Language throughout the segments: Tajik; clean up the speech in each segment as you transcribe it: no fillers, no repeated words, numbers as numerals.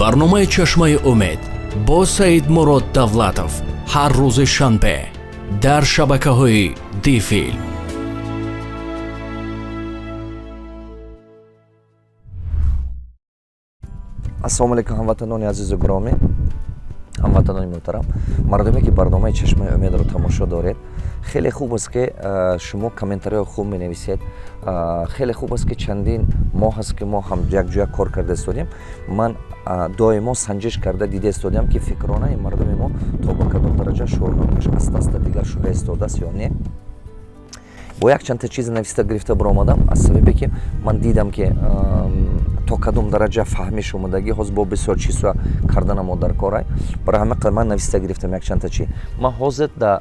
Барномаи «Чашмаи умед» бо Саидмурод Давлатов ҳар рӯзи шанбе дар шабакаҳои Дифилм. Ассалому алайкум, ҳамватанони азизу гиромӣ, ҳамватанони муҳтарам, мардуме, ки барномаи «Чашмаи умедро тамошо доред. Хеле хуб аст, ки шумо комментариҳои хуб менависед. Хеле хуб аст, ки чандин моҳ аст, ки мо ҳам якҷоя кор карда истодем. Ман доимо санҷиш карда дида истодам, ки фикронаи мардуми мо то ба кадом дараҷа шуурнокаш аста аста дигар шуда истодааст ё не. Бо якчандта чиз нависта гирифта баромадам, аз сабабе ки ман дидам, ки то кадом дараҷа фаҳмиш омадагӣ. Ҳозир бо бисёр чизҳо карданамо дар корай. Барои ҳама қадр ман нависта гирифтам якчандта чи. Ман ҳозир дар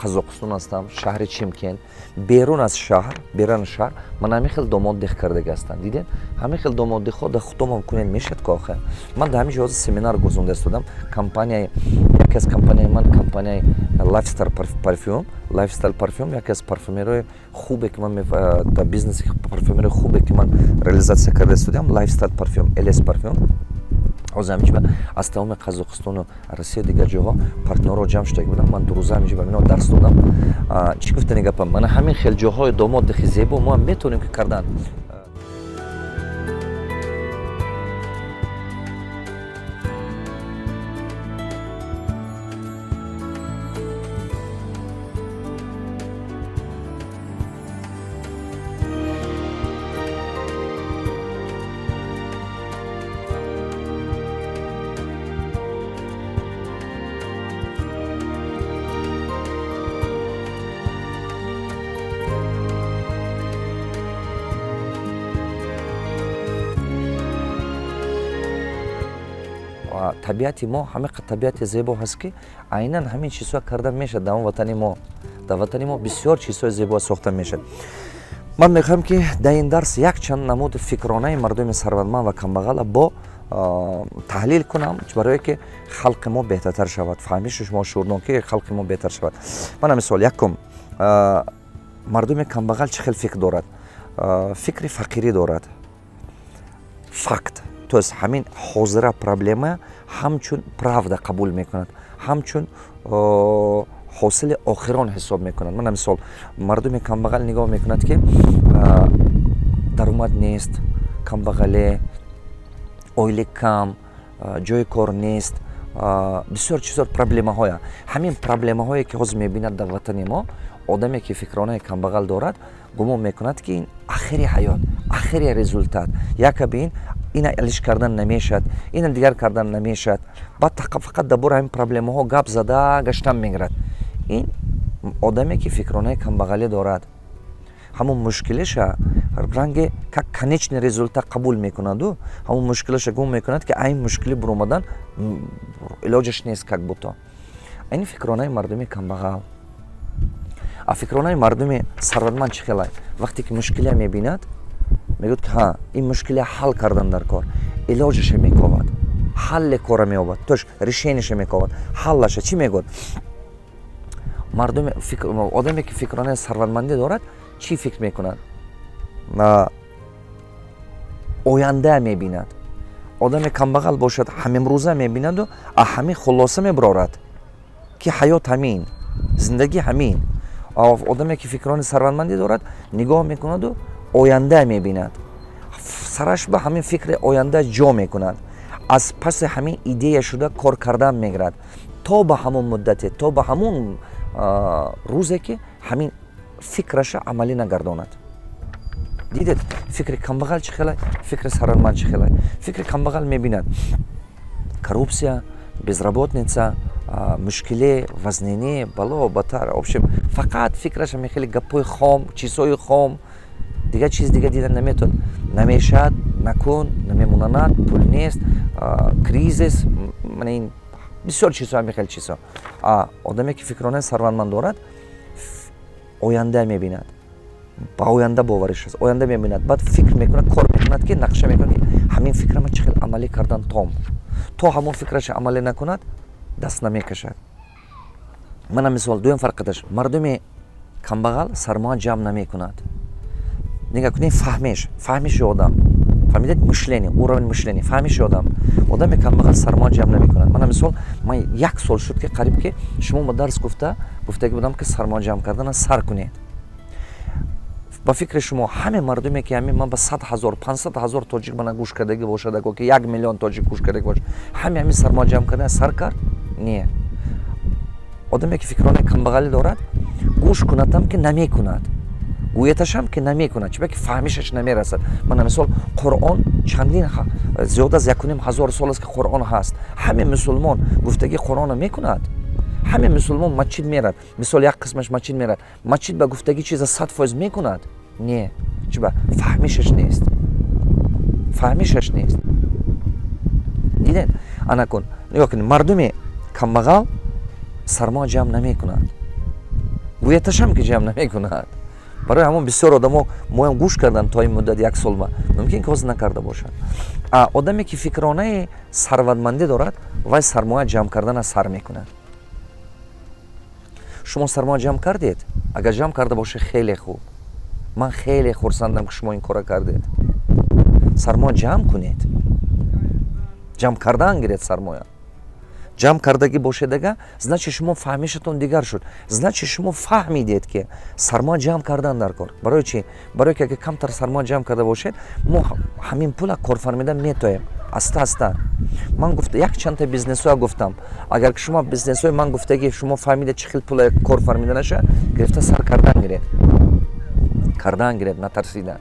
Қазоқистон ҳастам, шаҳри Чимкент. Берун аз шаҳр, берун аз шаҳр ман ҳамин хел дом отдых кардагӣ ҳастам. Дидед, ҳамин хел дом отдых ҳо дар худтомон кунед, мешад ко охир. Ман дар ҳамин ҷо ҳозир семинар гузаронда истодам. Компанияи, яке аз компанияи ман, компанияи Lifestyle Parfum. Lifestyle Parfum яке аз парфюмерҳои хубе, ки ман дар бизнеси парфюмери хубе, ки ман реализация карда истодиам, Lifestyle Parfum, LS Parfum. Ҳозир ҳаминҷо аз тамоми Қазоқистону Россия, дигар ҷоҳо партнёрҳо ҷамъ шудаги будам. Ман 2 рӯза ҳаминҷо ба мино дарс додам. Чӣ гуфтани гапам? Мана ҳамин хел ҷоҳои дом отдых и зебо мо ҳам метавонем ки кардан. Табиати мо ҳамин қадр табиати зебо ҳаст, ки айнан ҳамин чизҳо карда мешавад дар он ватани мо. Дар ватани мо бисёр чизҳои зебо сохта мешавад. Ман мехоҳам, ки дар ин дарс якчанд намуди фикронаи мардуми сарватманд ва камбағала бо таҳлил кунам, барое ки халқи мо беҳтартар шавад, фаҳмиши шумо, шуурнокии халқи мо беҳтар шавад. Мана мисол, якум: мардуми камбағал чӣ хел фикр дорад? Фикри фақирӣ дорад. Факт, то есть ҳамин ҳозира проблема ҳамчун правда қабул мекунад, ҳамчун ҳосили охирон ҳисоб мекунад. Мана мисол, мардуми камбағал нигоҳ мекунад, ки даромад нест, камбағале, ойлик кам, ҷои кор нест, бисёр чизо, проблемаҳоя. Ҳамин проблемаҳое, ки ҳозир мебинад дар ватани мо, одаме, ки фикронаи камбағал дорад, гумон мекунад, ки ин ахири ҳаёт, ахири результат, якаби ин ина алиш кардан намешавад, ина дигар кардан намешавад. Баъд фақат дар бораи ҳамин проблемаҳо гап зада гаштан мегирад. Ин одаме, ки фикронаи камбағалӣ дорад, ҳамон мушкилиша ранге как конечный результат қабул мекунаду ҳамон мушкилиша гумон мекунад, ки айн мушкилӣ буромадан илоҷаш нест, как будто. Ин фикронаи мардуми камбағал. А фикронаи мардуми сарватманд чӣ хелай? Вақте ки мушкилия мебинад, мегӯяд, ки ҳа, ин мушкилия ҳал кардан дар кор, илоҷаша мековад, ҳалле кора меёбад, то есть решение ша мековад, ҳаллаша. Чӣ мегӯяд мардуми? Одаме, ки фикронаи сарватмандӣ дорад, чӣ фикр мекунад? Оянда мебинад. Одаме камбағал бошад, ҳамимрӯза мебинаду а ҳамин хулоса мебарорад, ки ҳаёт ҳамин, зиндагӣ ҳамин. Одаме, ки фикрони сарватмандӣ дорад, нигоҳ мекунаду оянда мебинад, сараш ба ҳамин фикри оянда ҷо мекунад, аз паси ҳамин идея шуда кор кардан мегирад то ба ҳамон муддате, то ба ҳамон рӯзе, ки ҳамин фикраша амалӣ нагардонад. Дидед, фикри камбағал чӣ хелай, фикри сарватманд чӣ хелай? Фикри камбағал мебинад коррупция, безработица, мушкиле, вазнинӣ, бало батар, общем, фақат фикраша мехеле гапҳои хом, чизҳои хом, дигар чиз дига дида наметавонад. Намешавад, накун, намемонанад, пул нест, кризис, мана ин бисёр чизҳо, ҳамин хел чизҳо. Одаме, ки фикронаи сарватманд дорад, оянда мебинад, ба оянда бовариш аст, оянда мебинад, баъд фикр мекунад, кор мекунад, ки нақша мекунад, ки ҳамин фикрама чӣ хел амалӣ кардан. То ҳамон фикраша амалӣ накунад, даст намекашад. Мана мисол, дуюм фарқаташ: мардуми камбағал сармоя ҷамъ намекунад. Нигоҳ кунед, фаҳмиш, фаҳмиши одам. Фаҳмидед? Мышление, уровень мышления, фаҳмиши одам. Одами камбағал сармоя ҷамъ намекунад. Мана, мисол, ман як сол шуд, ки қариб ки шумо ба дарс гуфтагӣ будам, ки сармоя ҷамъ кардана сар кунед. Ба фикри шумо, ҳаме мардуме, ки ҳамин ман ба 100 000, 500 000 тоҷик мана гӯш кардагӣ бошад, аго ки 1 миллион тоҷик гӯш кардагӣ бошад, ҳаме ҳамин сармоя ҷамъ кардана сар кард? Не. Одаме, ки фикронаи камбағалӣ дорад, гӯш кунадам, ки намекунад, гӯяташам, ки намекунад. Чиба ки фаҳмишаш намерасад. Мана, мисол, Қуръон чандин, зиёд аз 1500 сол аст, ки Қуръон ҳаст. Ҳаме мусулмон гуфтагии Қуръонро мекунад? Ҳаме мусулмон масҷид мерад, мисол, як қисмаш масҷид мерад, масҷид ба гуфтагӣ чиза 100% мекунад? Не. Чиба? Фаҳмишаш нест, фаҳмишаш нест. Дидед? Анакун нигоҳ кунед: мардуми камбағал сармоя ҷамъ намекунад, гӯяташам, ки ҷамъ намекунад. Барои ҳамон бисёр одамо моям гӯш кардан то ин муддат як сол, мумкин ки ҳозир накарда бошад. А одаме, ки фикронаи сарватмандӣ дорад, вай сармоя ҷамъ кардана сар мекунад. Шумо сармоя ҷамъ кардед? Агар ҷамъ карда бошед, хеле хуб, ман хеле хурсандам, ки шумо ин кора кардед. Сармоя ҷамъ кунед, ҷамъ кардан гиред. Сармоя ҷамъ кардагӣ бошедага, значит, шумо фаҳмишатон дигар шуд, значит, шумо фаҳмидед, ки сармоя ҷамъ кардан дар кор. Барои чӣ? Барое ки агар камтар сармоя ҷамъ карда бошед, мо ҳамин пула корфармида метоем аста аста. Ман гуфта як чандта бизнесҳоя гуфтам. Агар ки шумо бизнесҳои ман гуфтагӣ, шумо фаҳмидед, чӣ хел пула кор фармида наша, гирифта сар кардан гиред, кардан гиред, натарсида.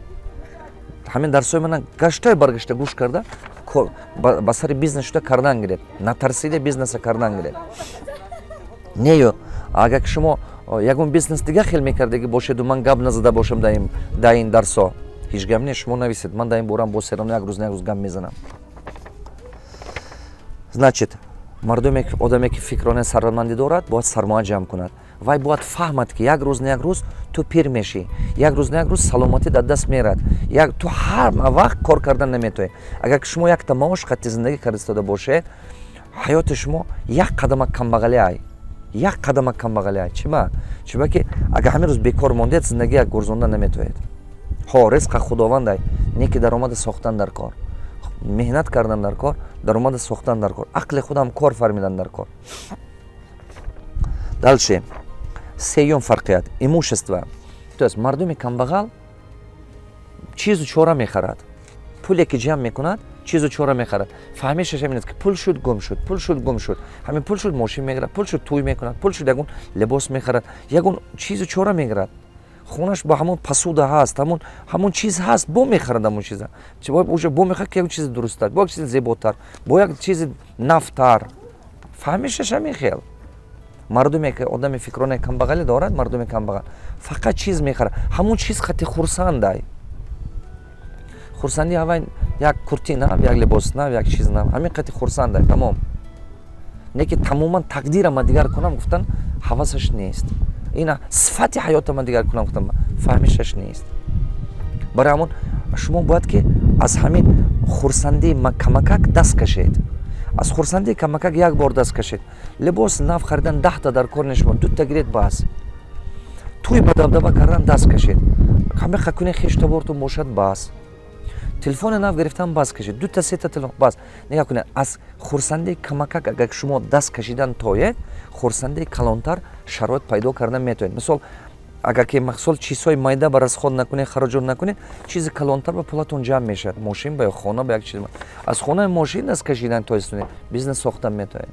Ҳамин дарсҳои мана гаштаю баргашта гӯш карда, ба сари бизнес шуда кардан гиред, натарсида бизнеса кардан гиред. Нею агар ки шумо ягон бизнес дига хел мекардагӣ бошеду ман гап назада бошам дар ин дарсҳо, ҳеҷ гап не, шумо нависед, ман дар ин борам бо серано як рӯз на як рӯз гап мезанам. Значит, мардуме, одаме, ки фикронаи сарватмандӣ дорад, бояд сармоя ҷамъ кунад. Вай бояд фаҳмад, ки як рӯз на як рӯз ту пир мешӣ, як рӯз на як рӯз саломатӣ дар даст мерад, ту ҳар вақт кор кардан наметавонӣ. Агар ки шумо якта маош қатти зиндагӣ карда истода бошед, ҳаёти шумо як қадама камбағалӣ ай, як қадама камбағалӣ ай. Чиба? Чиба ки агар ҳамин рӯз бекор мондед, зиндагӣ як гурзонда наметавонед. Ҳо, ризқа Худованд ай, не ки даромада сохтан дар кор, меҳнат кардан дар кор, даромада сохтан дар кор, ақли худам кор фармидан дар кор. Дальше, сеюм фарқият: имущество. То есть мардуми камбағал чизу чора мехарад. Пуле, ки ҷамъ мекунад, чизу чора мехарад. Фаҳмишаш ҳамин аст, ки пул шуд, гум шуд, пул шуд, гум шуд. Ҳамин пул шуд, мошин мегирад, пул шуд, тӯй мекунад, пул шуд, ягон либос мехарад, ягон чизу чора мегирад. Хонаш бо ҳамон посуда ҳаст, ҳамон чиз ҳаст, бо мехарад ҳамон чиза, уже бо мехарад, ки ягон чизи дурусттар, бо як чизи зеботар, бо як чизи нафтар. Фаҳмишаш ҳамин хел. Мардуме ки одами фикронаи камбағалӣ дорад, мардуми камбағал фақат чиз мехарад, ҳамон чиз хати хурсандай. Хурсандӣ ҳавай як курти нав, як либос нав, як чиз нав, ҳамин қати хурсандай, тамом. Не ки тамоман тақдирама дигар кунам гуфтан ҳавасаш нест, ина сифати ҳаётама дигар кунам гуфтан фаҳмишаш нест. Барои ҳамон шумо бояд ки аз ҳамин хурсандии камакак даст кашед. Аз хурсандии камакак як бор даст кашед. Либос нав харидан 10-та дар кор не, шумо дута гиред, бас. Тӯй ба дабдаба кардан даст кашед, ҳамеха кунед, хештабортон бошад, бас. Телефони нав гирифтан бас кашед, дута, сета телефон бас. Нигоҳ кунед, аз хурсандии камакак агар шумо даст кашидан тоед, хурсандии калонтар шароит пайдо кардан метавонед. Мисол, агар ки мисол чизҳои майда ба расход накунед, хароҷот накунед, чизи калонтар ба пулатон ҷамъ мешавад: мошин ба ё хона ба як чиз. Аз хонаи мошин даст кашидан тоистонед, бизнес сохтан метавонед.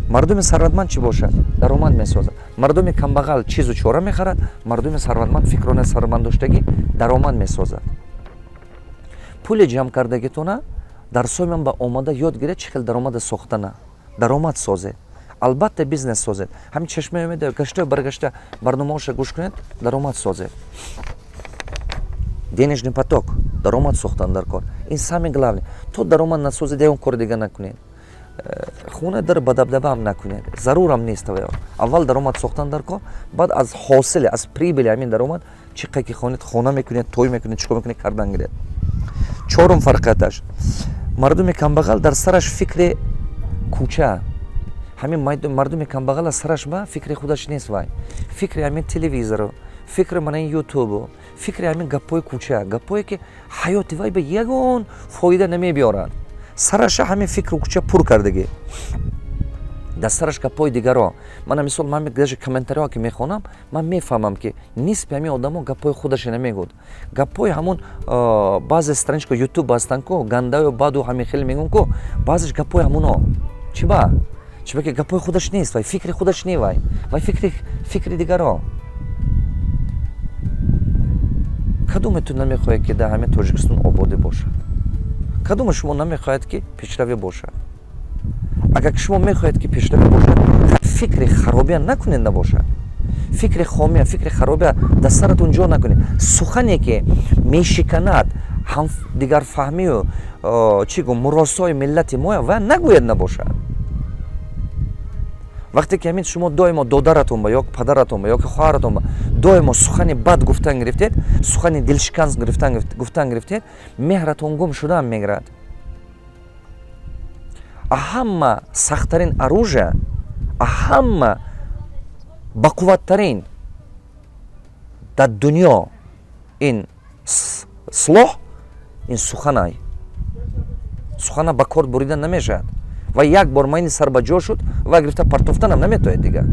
Мардуми сарватманд чӣ бошад? Даромад месозад. Мардуми камбағал чизу чора мехарад, мардуми сарватманд, фикронаи сарватманддоштагӣ даромад месозад. Пули ҷамъ кардагитона дарсҳои ман ба омада ёд гиред, чӣ хел даромада сохтана. Даромад созед, албатта, бизнес созед. Ҳамин Чашмаи Умеда гаштаю баргашта барномаҳоша гӯш кунед, даромад созед. Денежный поток, даромад сохтан дар кор, ин самый главный. То даромад насозед, ягон кори дига накунед. Хона дар бадабдабаам накунед, зарурам нест. Аввал даромад сохтан дар кор, баъд аз ҳосили, аз прибыли ҳамин даромад чӣ қадр ки хонед, хона мекунед, той мекунед, чӣ кор мекунед, кардан гиред. Чорум фарқияташ: мардуми камбағал дар сараш фикри кӯча. Ҳамин мардуми камбағала сараш ба фикри худаш нест, вай фикри ҳамин телевизору, Фикри мана ин ютубу, фикри ҳамин гапҳои кӯча, гапҳое ки ҳаёти вай ба ягон фоида намебиёранд. Сараша ҳамин фикру кӯча пур кардагӣ, дар сараш гапҳои дигаро. Мана мисол, ман даже комментариҳо ки мехонам, ман мефаҳмам, ки нисфи ҳамин одамо гапҳои худаша намегӯд, гапҳои ҳамон баъзе страничка ютуб ҳастанд ку, гандаю баду ҳамин хеле мегӯн ку, баъзеш гапҳои ҳамуно. Чиба? Чиба ки гапҳои худаш нест, вай фикри худаш не, вай фикри дигаро. Кадоме ту намехоҳед, ки дар ҳамин Тоҷикистон ободӣ бошад? Кадоме шумо намехоҳед, ки пешравӣ бошад? Агар ки шумо мехоҳед, ки пешравӣ бошад, фикри харобия накунед, набошад фикри хомия, фикри харобия дар саратон ҷо накунед. Сухане ки мешиканад ҳам дигарфаҳмию, чӣ гум, муросои миллати моя, ва нагӯяд, набошад. Вақте ки ҳамин шумо доимо додаратон ба ё падаратон ба ё ки хоҳаратон ба доимо сухани бад гуфтан гирифтед, сухани дилшикан гуфтан гирифтед, меҳратон гум шудаам мегирад. Ҳама сахттарин оружие, ҳама бақувваттарин дар дунё ин силоҳ, ин суханай. Сухана ба кор буридан намешавад ва як бор майни сар ба ҷо шуд ва гирифта партофтанам наметояд дигар.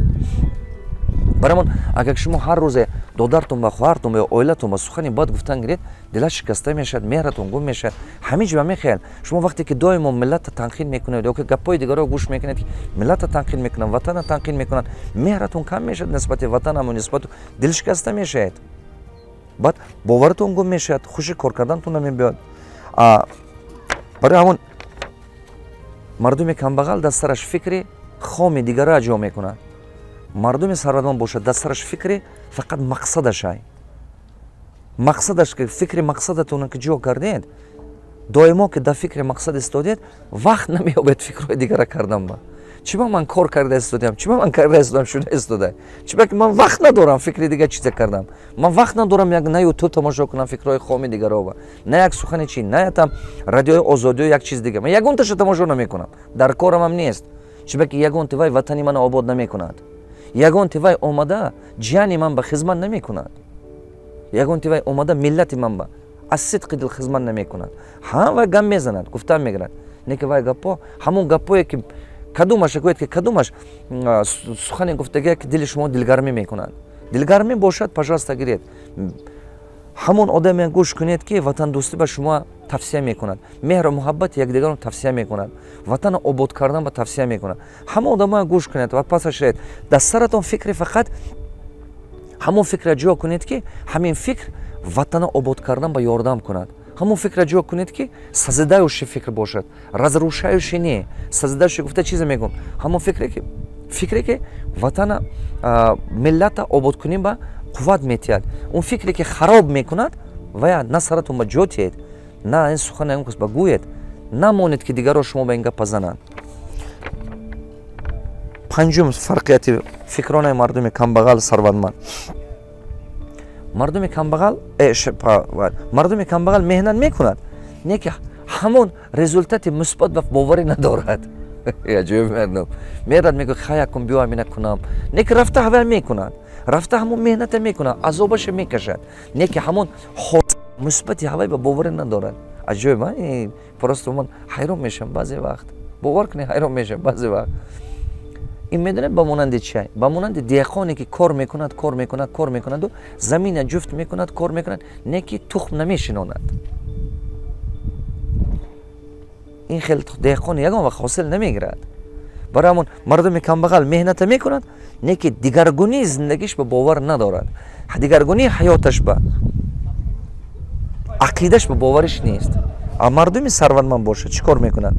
Барамон, агар шумо ҳар рӯзе додартон ба, хоҳартон ба ё оилатон ба сухани бад гуфтан гиред, дилат шикаста мешавад, меҳратон гум мешавад. Ҳамин ҷо мехоҳед шумо, вақте ки доимо миллатта танқид мекунед ё ки гапҳои дигарро гӯш мекунед, ки миллатта танқид мекунанд, ватана танқид мекунанд, меҳратон кам мешавад нисбати ватанаму нисбату дилшикаста мешавед, баъд боваритон гум мешавад, хуши кор кардантон намебиёд. Барои ҳамон мардуми камбағал дар сараш фикри хоми дигарро ҷо мекунад, мардуми сарватманд бошад, дар сараш фикри фақат мақсадашай. Мақсадаш, фикри мақсадатонро ки ҷо кардед, доимо ки дар фикри мақсад истодед, вақт намеёбед фикрҳои дигара кардан. Ба чиба ман кор карда истодиам, чиба ман карда истодам шуда истода? Чиба ки ман вақт надорам фикри дигар чиза кардам. Ман вақт надорам як на ютуб тамошо кунам фикрҳои хоми дигарова, на як сухани чи, на там радиои Озодиё, як чиз дига. Ман ягонташа тамошо намекунам, дар корамам нест. Чиба ки ягонти вай ватани мана обод намекунад, ягонти вай омада ҷияни ман ба хизмат намекунад, ягонти вай омада миллати ман ба аз сидқи дил хизмат намекунад. Ҳа, вай гап мезанад, гуфтан мегирад, не ки вай гапҳо ҳамон гапҳое ки кадомаша гӯяд, ки кадомаш сухане гуфтагия, ки дили шумо дилгармӣ мекунад. Дилгармӣ бошад, пожалуйста, гиред. Ҳамон одаме гӯш кунед, ки ватандӯстӣ ба шумо тавсия мекунад, меҳру муҳаббати якдигарро тавсия мекунад, ватанро обод кардан ба тавсия мекунад. Ҳамон одамоя гӯш кунед ва пасаш ред. Дар саратон фикри фақат ҳамон фикра ҷо кунед, ки ҳамин фикр ватанро обод кардан ба ёрдам кунад. Ҳамон фикра ҷо кунед, ки созидающий фикр бошад, разрушающий не. Созидающий гуфта чизе мегӯм? Ҳамон фикре ки ватана, миллата ободкунӣ ба қувват метиҳад. Он фикре ки хароб мекунад, вая на саратон ба ҷо тиҳед, на ин сухани ягон кас ба гӯед, намонед, ки дигарро шумо ба ин гапа зананд. Панҷум фарқияти фикронаи мардуми камбағал, сарватманд. Мардуми камбағал меҳнат мекунад, не ки ҳамон результати мусбат ба боварӣ надорад. Аҷоиб, мардум мерад, мегӯяд: «Хай, кун, биё, амина кунам». Не ки рафта ҳавая мекунад, рафта ҳамон меҳната мекунад, азобаша мекашад, не ки ҳамон мусбати ҳавай ба боварӣ надорад. Аҷоиб, просто ман ҳайрон мешавам баъзе вақт, бовар кунед, ҳайрон мешавам баъзе вақт. Ин медонед ба монанди чай? Ба монанди деҳқоне, ки кор мекунад, кор мекунад, кор мекунаду замина ҷуфт мекунад, кор мекунад, не ки тухм намешинонад. Ин хел деҳқон ягон вақт ҳосил намегирад. Барои ҳамон мардуми камбағал меҳната мекунад, не ки дигаргунии зиндагиш ба бовар надорад, дигаргунии ҳаёташ ба, ақидаш ба бовариш нест. А мардуми сарватманд бошад, чӣ кор мекунад?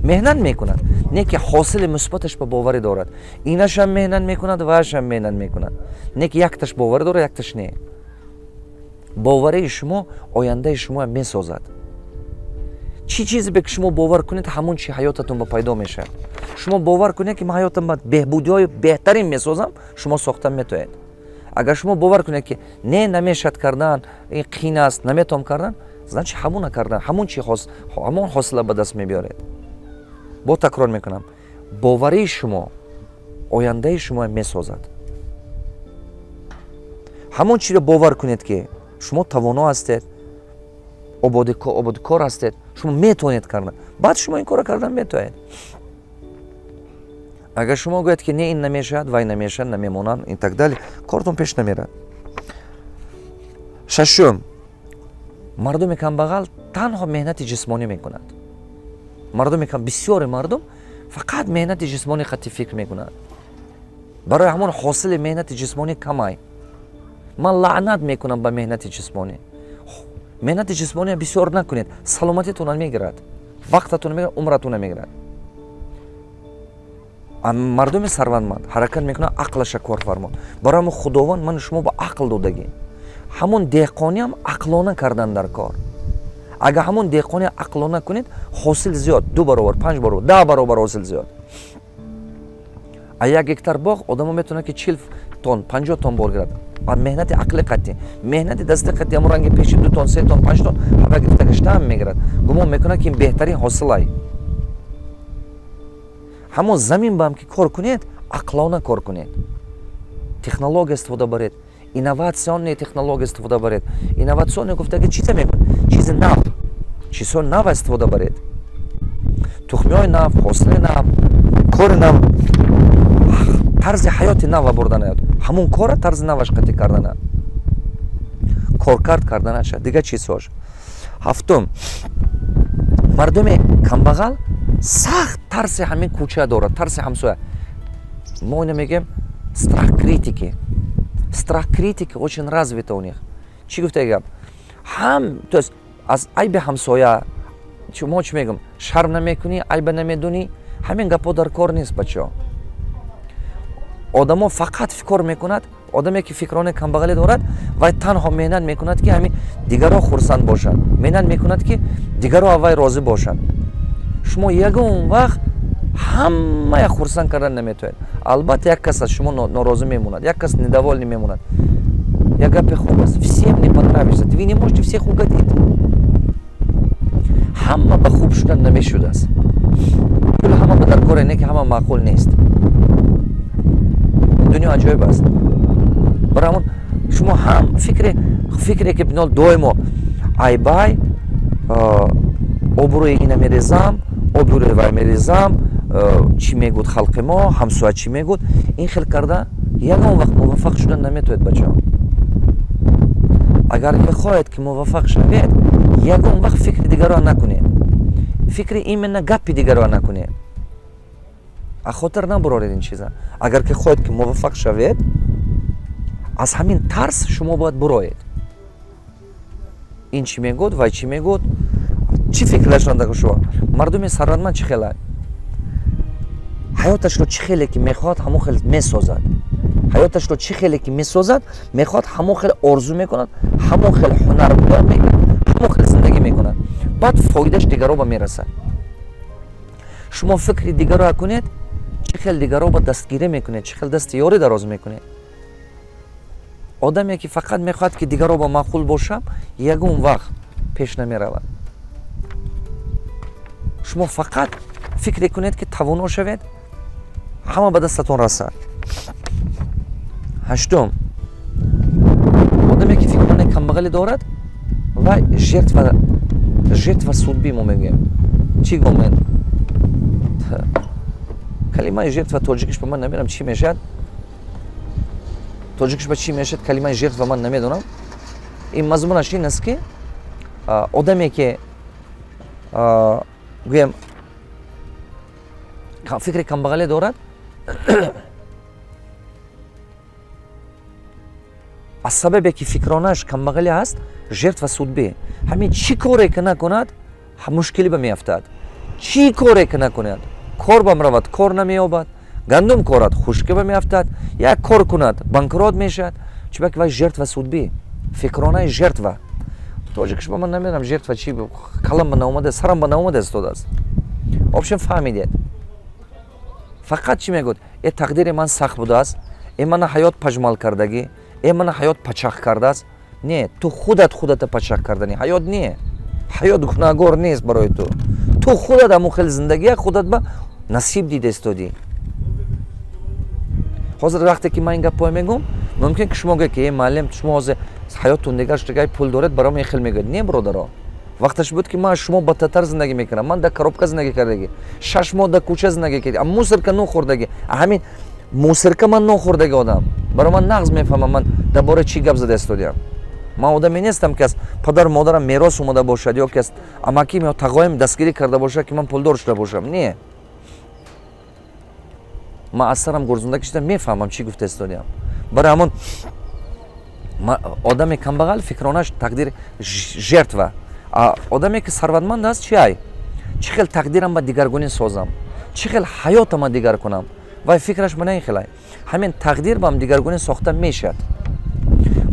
Меҳнат мекунад, не ки ҳосили мусбаташ ба боварӣ дорад. Инашам меҳнат мекунад, ваашам меҳнат мекунад, не ки якташ боварӣ дорад, якташ не. Боварии шумо ояндаи шумо месозад. Чӣ чизе бе ки шумо бовар кунед, ҳамон чи ҳаётатон ба пайдо мешавад. Шумо бовар кунед, ки ман ҳаётам ба беҳбудиҳои беҳтарин месозам, шумо сохта метоед. Агар шумо бовар кунед, ки не, намешад кардан, ин қин аст, наметавон кардан, значит, ҳамона кардан, ҳамон чи, ҳамон ҳосила ба даст мебиёред. Бо такрор мекунам: боварии шумо ояндаи шумо месозад. Ҳамон чиро бовар кунед, ки шумо тавоно ҳастед, ободкор ҳастед, шумо метавонед кардан. Баъд шумо ин корро кардан метавонед. Агар шумо гӯяд, ки не, ин намешавад, вай намешавад, намемонанд и так далее, кортон пеш намерад. Шашум, мардуми камбағал танҳо меҳнати ҷисмонӣ мекунад. Мардуми бисёри мардум фақат меҳнати ҷисмонӣ хатти фикр мекунад. Барои ҳамон ҳосили меҳнати ҷисмонӣ камай. Ман лаънат мекунам ба меҳнати ҷисмонӣ. Меҳнати ҷисмонӣ бисёр накунед, саломатитонро мегирад, вақтатонро мегирад, умратонро мегирад. Мардуми сарватманд ҳаракат мекунад ақлаша кор фармод. Барои ҳамон Худованд ману шумо ба ақл додагӣ. Ҳамон деҳқониам ақлона кардан дар кор. Агар ҳамон деҳқони ақлона кунед, ҳосил зиёд, 2 баробар, 5 баробар, 10 баробар ҳосил зиёд. А 1 гектар боғ одамо метавонад, ки 40 тонн, 50 тонн бор гирад. Меҳнати ақли қатъӣ. Меҳнати дасти қатъӣ ҳамон ранги пеши 2 тонн, 3 тонн, 5 тонн ҳава гирифта гаштаам мегирад, гумон мекунад, ки ин беҳтарин ҳосилай. Ҳамон замин ба ҳам ки кор кунед, ақлона кор кунед, технология истифода баред, инновационные технология истифода баред. Инновационный гуфтаги чизе мекунед, чизи нав, чизҳои нав истифода баред, тухмиҳои нав, ҳосили нав, кори нав, тарзи ҳаёти нава бурданаёд. Ҳамон кора тарзи наваш қатъӣ кардана, коркард карданаша, дигар чизҳош. Ҳафтум, мардуми камбағал сахт тарси ҳамин кӯча дорад, тарси ҳамсоя. Мо ина мегӯем страх критики. Страх критики очень развита у них. Чӣ гуфта гап ҳам, то есть аз айби ҳамсоя. Мо чӣ мегӯм? Шарм намекунӣ, айба намедонӣ. Ҳамин гапҳо дар кор нест, бачаҳо. Одамо фақат фикр мекунад. Одаме, ки фикрони камбағалӣ дорад, вай танҳо меҳнат мекунад, ки ҳамин дигарро хурсанд бошанд, меҳнат мекунад, ки дигарро аз вай розӣ бошанд. Шумо ягон вақт ҳамая хурсанд кардан наметавонед. Албатта, як кас аз шумо норозӣ мемонад, як кас недовольный мемонад. Як гапи хуб аст: всем не понравишься, вы не можете всех угодить. Ҳама ба хуб шудан намешудааст. Пул ҳама ба дар коре, не ки ҳама маъқул нест. Дунё аҷоиб аст. Барои ҳамон шумо ҳам фикре, ки бино доимо айбай, обрӯи ина мерезам, обрӯи вай мерезам, чӣ мегӯд халқи мо, ҳамсоя чӣ мегӯд, ин хел карда ягон вақт муваффақ шудан наметавонед, бачаҳо. Агар ки хоҳед, ки муваффақ шавед, ягон вақт фикри дигарро накунед, фикри именно гапи дигарро накунед, а хотир набуроред ин чиза. Агар ки хоҳед, ки муваффақ шавед, аз ҳамин тарс шумо бояд буроед. Ин чӣ мегӯд, вай чӣ мегӯд, чӣ фикр дошта шумо? Мардуми сарватманд чӣ хела? Ҳаёташро чӣ хеле ки мехоҳад, ҳамон хел месозад. Ҳаёташро чӣ хеле ки месозад, мехоҳад, ҳамон хел орзу мекунад, ҳамон хел ҳунар мекунад, ҳамон хел зиндагӣ мекунад. Баъд фоидааш дигарро ба мерасад. Шумо фикри дигарро кунед, чӣ хел дигарро ба дастгирӣ мекунед, чӣ хел дасти ёрӣ дароз мекунед. Одаме, ки фақат мехоҳад, ки дигарро ба маъқул бошам, ягон вақт пеш намеравад. Шумо фақат фикре кунед, ки тавоно шавед, ҳама ба дастатон расад. Ҳаштум, одаме, ки фикрони камбағалӣ дорад, вай жертва судьбы. Мо мегӯем, чӣ гумен, калимаи жертва тоҷикиш ба ман намедонам чӣ мешавад. Тоҷикиш ба чӣ мешавад калимаи жертва, ман намедонам. Ин мазмунаш ин аст, ки одаме, ки гӯем фикри камбағалӣ дорад, аз сабабе ки фикронаш камбағалӣ ҳаст, жертва судьбы. Ҳамин чӣ коре ки накунад, мушкилӣ ба меафтад. Чӣ коре ки накунад, кор ба равад, кор намеёбад, гандум корад, хушкӣ ба меафтад, як кор кунад, банкрот мешавад. Чунки вай жертва судьбы, фикронаи жертва. Тоҷикиш ба ман намедонам жертва чи, калам ба наомада, сарам ба наомада истодааст. Общем, фаҳмидед. Фақат чӣ мегӯд? Э, тақдири ман сахт будааст, э, мана ҳаёт пажмал кардагӣ, э, мана ҳаёт пачах кардааст. Не, ту худат худата пачах карданӣ, ҳаёт не. Ҳаёт гунаҳгор нест барои ту. Ту худат ҳамон хел зиндагия худат ба насиб дида истодӣ. Ҳозир вақте ки ман ин гапҳое мегӯм, Мумкин ки шумо гӯед, ки э, муаллим, шумо ҳозир ҳаёттон дигар шуда, пул доред, барои ин хел мегӯед. Не, бародаро, вақташ буд, ки ман аз шумо бадтартар зиндагӣ мекунам. Ман дар коробка зиндагӣ кардагӣ, 6 моҳ дар кӯча зиндагӣ кардӣ, мусорка нон хӯрдагӣ. Ҳамин мусорка ман нон хӯрдагӣ одам. Барои ман нағз мефаҳмам, ман дар бораи чӣ гап зада истодиям. Ман одаме нестам, ки аз падару модарам мерос омада бошад ё ки аз амаким ё тағоим дастгирӣ карда бошад, ки ман пулдор шуда бошам. Не, ман аз сарам гурзонда кишида мефаҳмам, чӣ гуфта истодиям. Барои ҳамон одами камбағал фикронаш тақдир жертва, одаме ки сарватманд аст, чи ай, чӣ хел тақдирам ба дигаргунӣ созам, чӣ хел ҳаётама дигар кунам, вай фикраш мана ин хелай. Ҳамин тақдир бам дигаргунӣ сохта мешавад.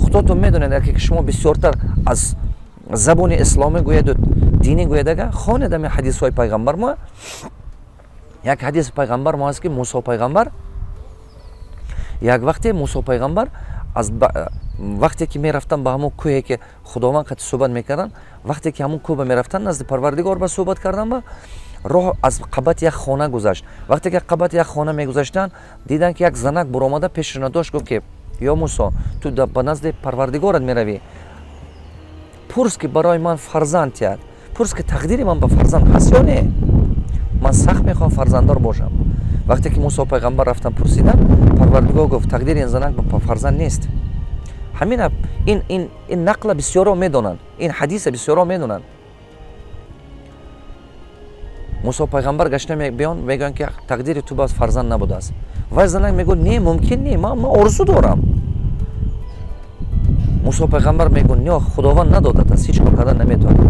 Худотон медонед, аке ки шумо бисёртар аз забони исломӣ гӯяду динӣ гӯяд, ага хонед ами ҳадисҳои пайғамбар мо. Як ҳадиси пайғамбар мо ҳаст, ки Мусо пайғамбар, як вақте Мусо пайғамбар аз вақте ки мерафтан ба ҳамон кӯҳе, ки Худованд қати суҳбат мекарданд, вақте ки ҳамон кӯҳ ба мерафтан, назди Парвардигор ба суҳбат кардан, ба роҳ аз қабати як хона гузашт. Вақте ки қабати як хона мегузаштанд, диданд, ки як занак буромада пешашона дошт, гуфт, ки: «Ё Мусо, ту ба назди Парвардигорат меравӣ, пурс, ки барои ман фарзанд тиҳад, пурс, ки тақдири ман ба фарзанд ҳаст ё не, ман сахт мехоҳам фарзанддор бошам». Вақте ки Мусо пайғамбар рафтан пурсиданд, Парвардигор гуфт: «Тақдири ин занак ба фарзанд нест». Ҳамина ин нақла бисёро медонанд, ин ҳадиса бисёро медонанд. Мусо пайғамбар гашта биён, мегӯянд, ки тақдири ту ба фарзанд набудааст. Вай занак мегӯяд: «Не, мумкин не, ман орзу дорам». Мусо пайғамбар мегӯяд: «Не, Худованд надодад аст, ҳеҷ кор кардан наметавонад».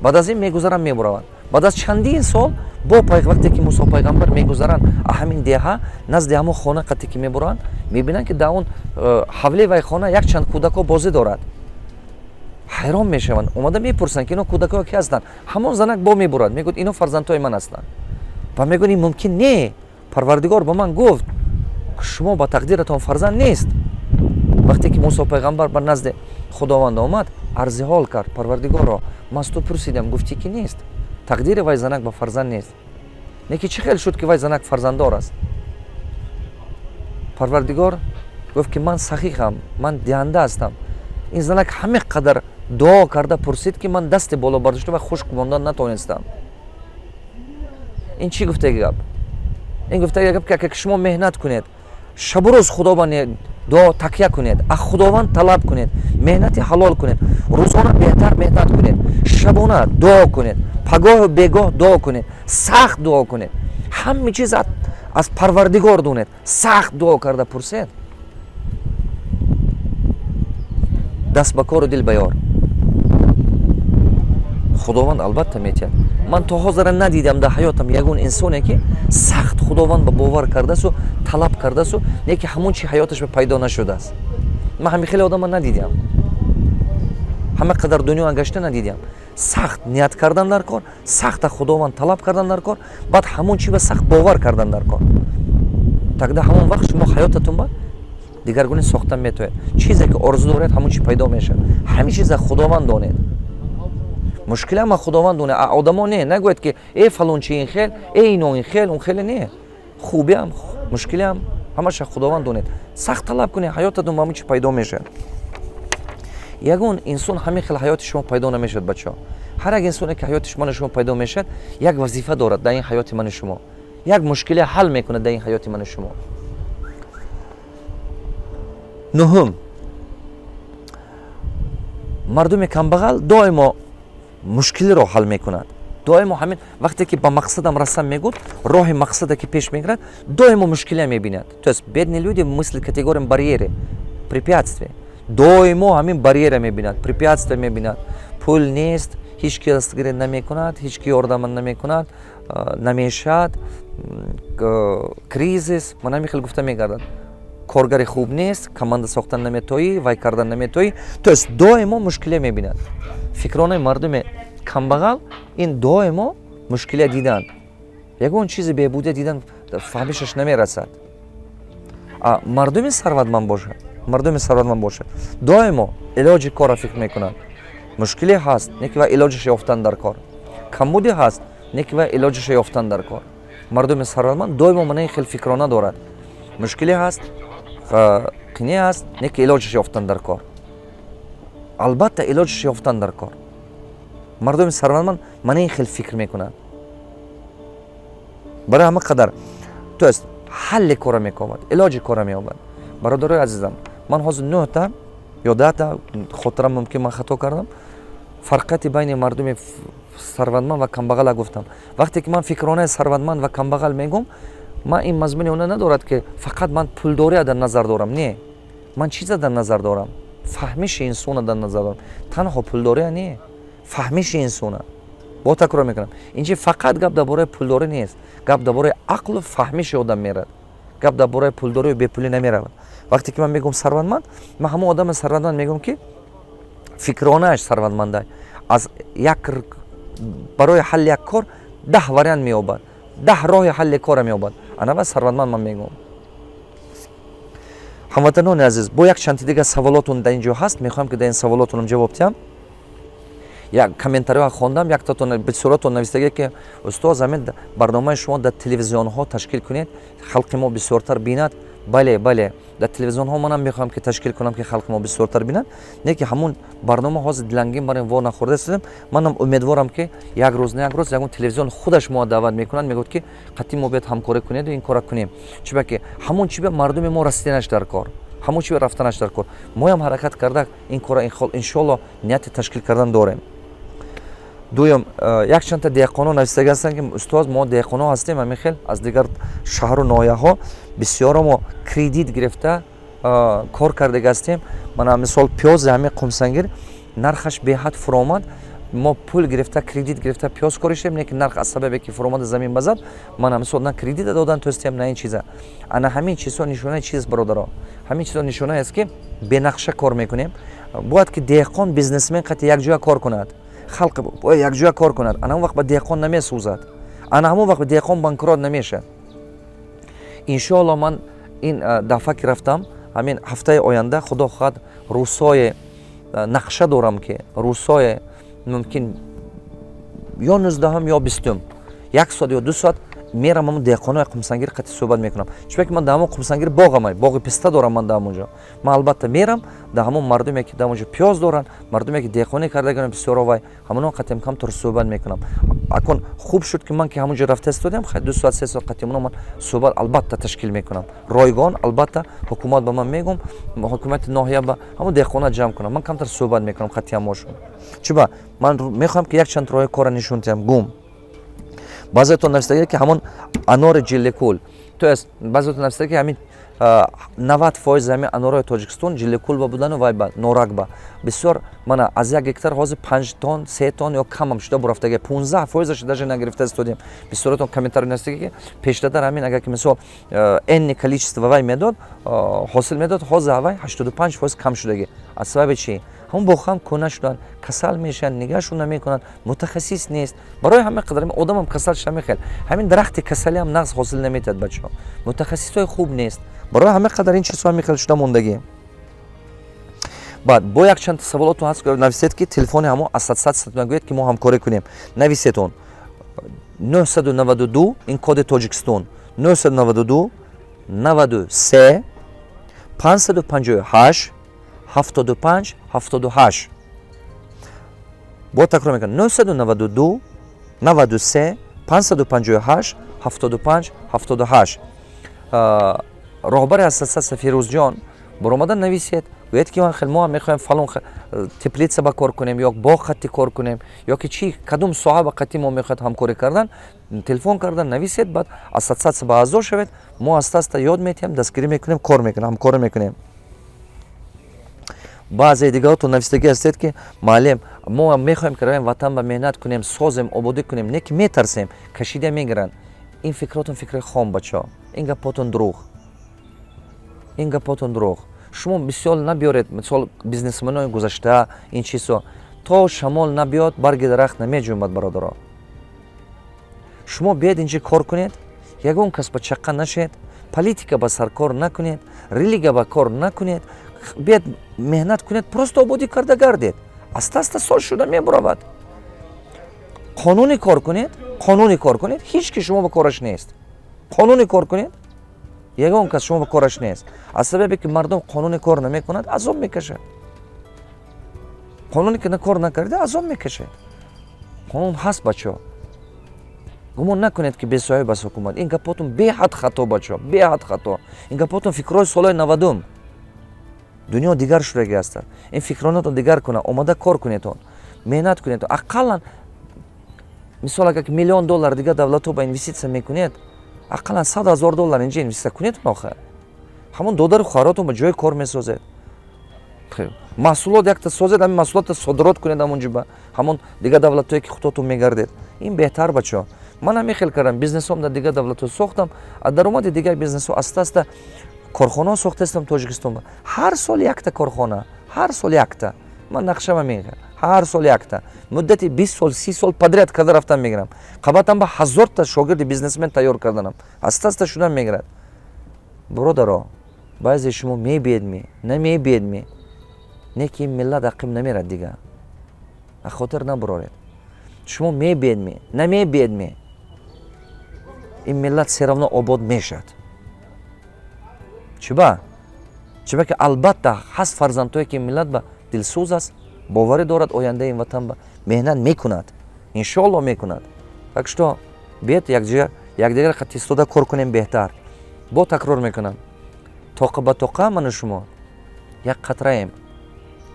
Баъд аз ин мегузаранд, мебураванд. Баъд аз чандин сол бо вақте ки Мусо пайғамбар мегузаранд ҳамин деҳа, назди ҳамон хона қате ки мебуранд, мебинанд, ки дар он ҳавлии вай хона якчанд кӯдакҳо бозӣ дорад. Ҳайрон мешаванд, омада мепурсанд, ки ино кӯдакҳо ки ҳастанд. Ҳамон занак бо мебурад, мегӯяд: «Ино фарзандҳои ман ҳастанд». Ва мегӯяд: «Ин мумкин не, Парвардигор ба ман гуфт, шумо ба тақдиратон фарзанд нест». Вақте ки Мусо пайғамбар ба назди Худованд омад, арзи ҳол кард: «Парвардигоро, ман аз ту пурсидам, гуфтӣ, ки нест, тақдири вай занак ба фарзанд нест, не ки чӣ хел шуд, ки вай занак фарзанддор аст?» Парвардигор гуфт, ки ман сахиҳам, ман диҳанда ҳастам. Ин занак ҳаме қадар дуо карда пурсид, ки ман дасти боло бардошта ва хушк мондан натавонистам. Ин чӣ гуфтаги гап? Ин гуфтаги гап, ки агар шумо меҳнат кунед, шабу рӯз Худованд дуо такя кунед, аз Худованд талаб кунед, меҳнати ҳалол кунед, рӯзона беҳтар меҳнат кунед, шабона дуо кунед, пагоҳу бегоҳ дуо кунед, сахт дуо кунед, ҳама чиз аз Парвардигор донед, сахт дуо карда пурсед, даст ба кору дил ба ёр, Худованд албатта метиҳад. Ман то ҳозира надидам дар ҳаётам ягон инсоне, ки сахт Худованд ба бовар кардасу талаб кардасу, не ки ҳамон чи ҳаёташ пайдо нашудааст. Ман ҳамин хеле одама надидам, ҳама қадар дунё гашта надидам. Сахт ният кардан дар кор, сахт аз Худованд талаб кардан дар кор, баъд ҳамон чи ба сахт бовар кардан дар кор. Тогда ҳамон вақт шумо ҳаётатон ба дигаргунӣ сохта метавонед. Чизе ки орзу доред, ҳамон чи пайдо мешавад. Ҳамин чиза Худованд донед, мушкилама Худованд донед, одамо не. Нагӯед, ки э, фалончи ин хел, э, ино ин хел, он хеле. Не, хубиам, мушкилиам, ҳамаша Худованд донед. Сахт талаб кунед, ҳаётатон ба ҳамон чи пайдо мешавад. Ягон инсон ҳамин хел ҳаёти шумо пайдо намешавад, бачаҳо. Ҳар як инсоне, ки ҳаёти ману шумо пайдо мешавад, як вазифа дорад дар ин ҳаёти ману шумо, як мушкиле ҳал мекунад дар ин ҳаёти ману шумо. Нуҳум, мардуми камбағал доимо мушкилиро ҳал мекунад. Доимо ҳамин вақте ки ба мақсадам расам мегӯд, роҳи мақсада ки пеш мегирад, доимо мушкилия мебинад. То есть бедные люди мыслят категориям барьеры, препятствия. Доимо ҳамин барьера мебинад, препятствия мебинад: пул нест, ҳеҷ ки дастгирӣ намекунад, ҳеҷ ки ёрдама намекунад, намешавад, кризис, ман ҳамин хел гуфта мегардад, коргари хуб нест, команда сохтан наметоӣ, вай кардан наметоӣ. То есть доимо мушкилия мебинад. Фикронаи мардуми камбағал ин доимо мушкилия дидан, ягон чизи беҳбудия дидан, фаҳмишаш намерасад. А мардуми сарватманд бошад, мардуми сарватманд бошад, доимо илоҷи корро фикр мекунанд. Мушкиле ҳаст, не ки ва илоҷаша ёфтан дар кор, камбуде ҳаст, не ки ва илоҷаша ёфтан дар кор. Мардуми сарватманд доимо мана ин хел фикрона дорад: мушкиле ҳаст. Қине аст, не ки илоҷаш ёфтан дар кор. Албатта, илоҷаш ёфтан дар кор. Мардуми сарватманд мана ин хел фикр мекунанд. Барои ҳама қадар, то есть, ҳалли кора мекобад, илоҷи кора меёбад. Бародарои азизам, ман ҳозир нӯҳта ё 10та, хотирам, мумкин ман хато кардам, фарқияти байни мардуми сарватманд ва камбағала гуфтам. Вақте ки ман фикронаи сарватманд ва камбағал мегӯм, ман ин мазмуни она надорад, ки фақат ман пулдория дар назар дорам. Не, ман чиза дар назар дорам? Фаҳмиши инсона дар назар дорам, танҳо пулдория не, фаҳмиши инсона. Бо такрор мекунам, инҷи фақат гап дар бораи пулдорӣ нест, гап дар бораи ақлу фаҳмиши одам мерад, гап дар бораи пулдорию бепулӣ намеравад. Вақте ки ман мегӯм сарватманд, ман ҳамон одами сарватманд мегӯм, ки фикронааш сарватманда, аз як барои ҳалли як кор 10 вариант меёбад, 10 роҳи ҳалли кора меёбад. Анава сарватманд ман мегӯм. Ҳамватанони азиз, бо як чанти дигар саволотон дар ин ҷо ҳаст, мехоҳам, ки дар ин саволотонам ҷавоб диҳам. Як комментариҳо хондам, яктатон, бисёротон навистагӣ, ки устоз, ҳамин барномаи шумо дар телевизионҳо ташкил кунед, халқи мо бисёртар бинад. Бале, бале, дар телевизионҳо манам мехоҳам, ки ташкил кунам, ки халқи мо бисёртар бинад. Не ки ҳамун барнома ҳозир дилангин барем во нахӯрда истодем. Манам умедворам, ки як рӯз на як рӯз ягон телевизион худаш мо даъват мекунад, мегӯяд, ки қатъи мо биёд, ҳамкорӣ кунеду ин кора кунем. Чиба ки ҳамон чи ба мардуми мо расиданаш дар кор, ҳамон чи ба рафтанаш дар кор. Моям ҳаракат карда, ин кора, иншоалло, нияти ташкил кардан дорем. Дуюм, якчандта деҳқонон навистага ҳастанд, ки устоз, мо деҳқонон ҳастем, ҳамин хел аз дигар шаҳру ноҳияҳо, бисёро мо кредит гирифта кор кардага ҳастем. Мана, мисол, пиёзи ҳамин Қумсангир нархаш беҳад фуромад. Мо пул гирифта, кредит гирифта, пиёз кориштем, лекин нарх аз сабабе ки фуромада, замин базад, мана, мисол, на кредита додан тостем, на ин чиза. Ана ҳамин чизҳо нишонаи чиз, бародаро? Ҳамин чизҳо нишонае аст, ки бенақша кор мекунем. Бояд ки деҳқон бизнесмен қати якҷоя кор кунад, халқ бояд якҷоя кор кунад. Ана он вақт ба деҳқон намесӯзад, ана ҳамон вақт деҳқон банкрот намешавад. Иншоалло, ман ин дафъа ки рафтам, ҳамин ҳафтаи оянда, худо хоҳад, рӯзҳое нақша дорам, ки рӯзҳое, мумкин, ё 19-ум ё 20-ум, як соат ё 2 соат мерам, ҳамон деҳқонои Қумсангир қати суҳбат мекунам. Чунки ки ман дар ҳамон Қумсангир боғамай, боғи писта дорам ман дар ҳамон ҷо. Ман албатта мерам, дар ҳамон мардуме, ки дар ҳамон ҷо пиёз доранд, мардуме, ки деҳқонӣ кардаган, бисёро вай ҳамонон қатиам камтар суҳбат мекунам. Акун хуб шуд, ки ман ки ҳамон ҷо рафта истодиам, хай, 2 соат, 3 соат қати оно ман суҳбат албатта ташкил мекунам ройгон. Албатта, ҳукумат ба ман мегӯм, ҳукумати ноҳия ба ҳамон деҳқона ҷамъ кунам, ман камтар суҳбат мекунам қати ҳамошон. Чиба ман мехоҳам, ки якчанд роҳи кора нишон диҳам гум. Баъзеатон навистагӣ, ки ҳамон анори Ҷиллекул, то есть, баъзеатон навистагӣ, ки ҳамин 90% ҳамин анорои Тоҷикистон Ҷиллекул ба будану вай ба Норак ба бисёр. Мана, аз 1 гектар ҳозир 5 тон, 3 тон ё камам шуда бурафтаги, 15 фоизаш даже нагирифта истодем. Бисёратон комментарий навистагӣ, ки пештатар ҳамин, агар ки, мисол, энный количество вай медод, ҳосил медод, ҳозир вай 85% кам шудагӣ. Аз сабаби чӣ? Ҳамон боғҳам кӯна шуданд, касал мешаванд, нигаҳшон намекунанд, мутахассис нест. Барои ҳамин қадар одамам касал шуда мехел, ҳамин дарахти касалиам нағз ҳосил наметиҳад. Бачаҳо, мутахассисҳои хуб нест, барои ҳамин қадар ин чизҳо ҳамин хел шуда мондагӣ. Баъд бо якчанд саволотон ҳаст. Нависед, ки телефони ҳамон ассотсиатсия нагӯед, ки мо ҳамкорӣ кунем. Нависетон: 992, ин коди Тоҷикистон, 992 93 558 75 78. Бо такрор мекунам: 992 93 558 75 78. Роҳбари ассотсиатсия Фирӯзҷон баромада нависед, гӯяд, ки хел мо ҳам мехоҳем фалон теплица ба кор кунем ё боғ хатти кор кунем, ё ки чӣ, кадом соҳа ба қатъи мо мехоҳед ҳамкорӣ кардан, телефон кардан, нависед. Баъд ассотсиатсия ба аъзо шавед, мо аста аста ёд метиҳем, дастгирӣ мекунем, кор мекунем, ҳамкорӣ мекунем. Баъзе дигаротон навистагӣ ҳастед, ки муаллим, мо мехоҳем, ки равем ватан ба, меҳнат кунем, созем, ободӣ кунем, не ки метарсем, кашида мегиранд. Ин фикротон фикри хом, бачаҳо, ин гапотон дурӯғ, ин гапотон дурӯғ. Шумо бисёр набиёред, мисол, бизнесменои гузашта, ин чизҳо. То шамол набиёд, барги дарахт намеҷунбад. Бародаро, шумо биед, инҷа кор кунед, ягон кас ба чаққа нашед, политика ба саркор накунед, религия ба кор накунед, биед, меҳнат кунед, просто ободӣ карда гардед, аста аста сол шуда мебуравад. Қонунӣ кор кунед, қонунӣ кор кунед, ҳеҷ ки шумо ба кораш нест. Қонунӣ кор кунед. Ягон кас шумо ба кораш нест. Аз сабабе ки мардум қонуни кор намекунад, азоб мекашад. Қонуне ки кор накарда, азоб мекашад. Қонун ҳаст, бачаҳо. Гумон накунед, ки бесоҳиб аст ҳукумат. Ин гапотон беҳад хато, бачаҳо, беҳад хато. Ин гапотон фикрҳои солҳои 90-ум. Дунё дигар шудаги ҳастанд. Ин фикронатон дигар кунад. Омада кор кунедон, меҳнат кунед. Ақаллан, мисол, агар ки миллион доллар дигар давлатҳо ба инвеститсия мекунед, ақаллан 100 000 доллар инҷа инвеститсия кунед. Охир ҳамон додару хоҳаротон ба ҷои кор месозед, маҳсулот якта созед, ҳамин маҳсулотро содирот кунед ҳамон ҷиба, ҳамон дигар давлатҳое ки худотон мегардед. Ин беҳтар, бачаҳо. Ман ҳамин хел кардам, бизнесом дар дигар давлатҳо сохтам, аз даромади дигар бизнесҳо аста аста корхонаҳо сохтаистам Тоҷикистон. Ҳар сол якта корхона, ҳар сол якта. Ман нақшама мегирам, ҳар сол якта, муддати 20 сол, 30 сол подряд карда рафтам мегирам. Қабатам ба ҳазорта шогирди бизнесмен тайёр карданам, аста аста шудан мегирад. Бародаро, баъзе шумо мебиедми, намебиедми, не ки ин миллат ақиб намерад дига, аз хотир набуроред. Шумо мебиедми, намебиедми, ин миллат всё равно обод мешавад. Чиба? Чиба ки албатта ҳаст фарзандҳое, ки ин миллат ба дилсӯз аст, боварӣ дорад ояндаи ин ватан ба, меҳнат мекунад, иншоалло мекунад. Так что биед, якҷоя якдигар қат истода кор кунем, беҳтар. Бо такрор мекунам, тоқа ба тоқа ману шумо як қатраем.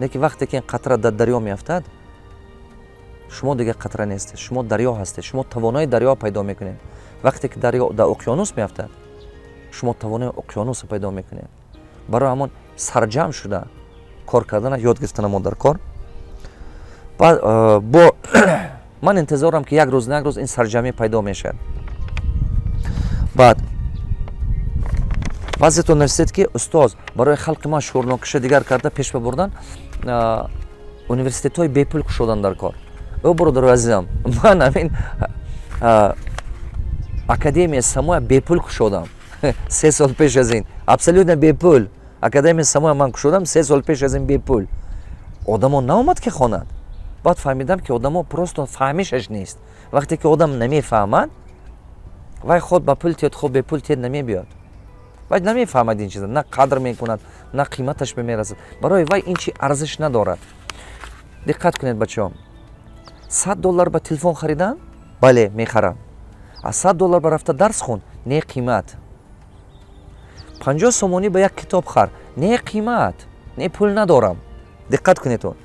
Лекин вақте ки ин қатра дар дарё меафтад, шумо дигар қатра нестед, шумо дарё ҳастед, шумо тавонои дарё пайдо мекунед. Вақте ки дарё дар уқёнус меафтад, шумо тавонои уқёнусро пайдо мекунед. Барои ҳамон сарҷамъ шуда кор кардана ёд гирифтана мо дар кор. Бо ман интизорам, ки як рӯз на як рӯз ин сарҷамъӣ пайдо мешавад. Баъд баъзетон нависед, ки устоз, барои халқи ман шӯрнокиша дигар карда пеш бабурдан, университетҳои бепул кушодан дар кор. Ё бародари азизам, ман ҳамин Академия Самоя бепул кушодам 3 сол пеш аз ин, абсолютно бепул. Академия Самоя ман кушодам 3 сол пеш аз ин бепул. Одамо наомад, ки хонад. Баъд фаҳмидам, ки одамо просто фаҳмишаш нест. Вақте ки одам намефаҳмад, вай худ ба пул тиёд, худ бепул тиёд, намебиёд. Вай намефаҳмад ин чиза, на қадр мекунад, на қиматаш бемерасад. Барои вай ин чи арзиш надорад. Диққат кунед, бачаҳо. 100 доллар ба телефон харидан, бале, мехарам. Аз 100 доллар ба рафта дарс хун, не, қимат. 50 сомонӣ ба як китоб хар, не, қимат, не, пул надорам. Диққат кунедон,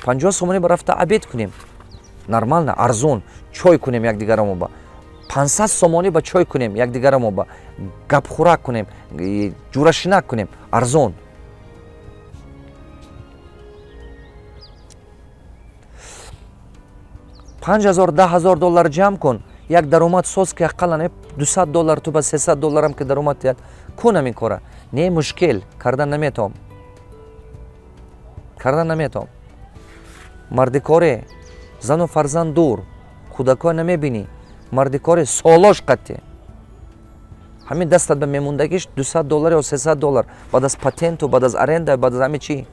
50 сомонӣ ба рафта обед кунем, нормально, арзон чой кунем якдигарамо ба, 500 сомонӣ ба чой кунем якдигарамо ба, гапхӯрак кунем, ҷурашинак кунем, арзон. 5000, 10 000 доллар ҷамъ кун, як даромад соз, ки ақаллан 200 доллар ту ба 300 долларам ки даромад диҳад, кун ҳамин кора. Не, мушкил, кардан наметавом, кардан наметавом. Мардикоре, зану фарзанд дур, кӯдакҳо намебинӣ, мардикоре солош қатъе. Ҳамин дастат ба мемондагиш 200 доллар ё 300 доллар, баъд аз патенту, баъд аз аренда, баъд аз ҳаме чӣ,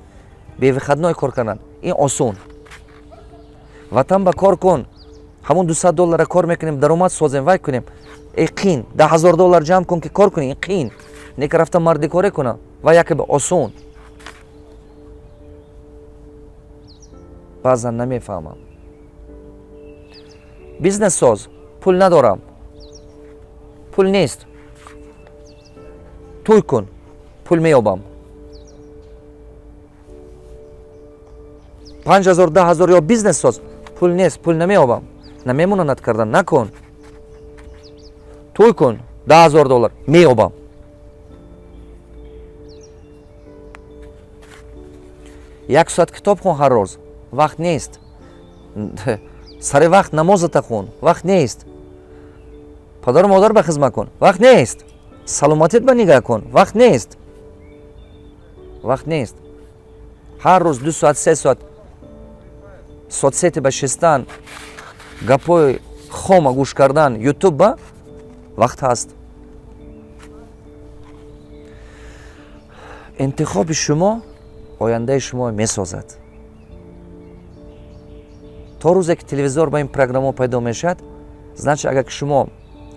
без выходной кор кардан, ин осон. Ватан ба кор кун, ҳамон 200 доллара кор мекунем, даромад созем, вай кунем. Э, қин. 10 000 доллар ҷамъ кун, ки кор кунӣ, ин қин. Не ки рафта мардикоре кунам, ва яке ба осон. Баъзан намефаҳмам. Бизнес соз, пул надорам, пул нест. Тӯй кун, пул меёбам. 5000, 10 000 ё бизнес соз, пул нест, пул намеёбам, намемонанд кардан, накун. Тӯй кун, 10 000 доллар меёбам. Як соат китоб хон ҳар рӯз, вақт нест. Сари вақт намозата хун, вақт нест. Падару модар ба хизмат кун, вақт нест. Саломатит ба нигаҳ кун, вақт нест, вақт нест. Ҳар рӯз 2 соат, 3 соат соцсети ба шистан, гапҳои хома гӯш кардан, ютуб ба вақт ҳаст. Интихоби шумо ояндаи шумо месозад. То рӯзе ки телевизор ба ин программао пайдо мешавад, значит, агар ки шумо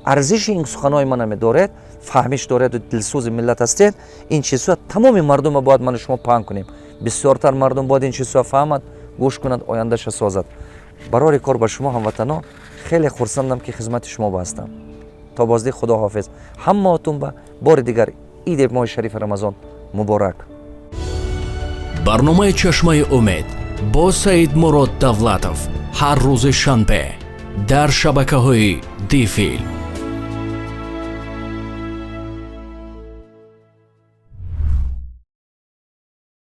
Арзиши ин суханои мана медоред, фаҳмиш дореду дилсӯзи миллат ҳастед. Ин чизҳо тамоми мардума бояд ману шумо паҳн кунем. Бисёртар мардум бояд ин чизҳо фаҳмад, гӯш кунад, ояндаша созад. Барори кор ба шумо, ҳамватано. Хеле хурсандам, ки хизмати шумо ба ҳастам. То боздид, худо ҳофиз. Ҳамаотун ба бори дигар иди моҳи шарифи Рамазон муборак. Барномаи «Чашмаи умед» бо Саидмурод Давлатов ҳар рӯзи шанбе дар шабакаҳои Дифилм.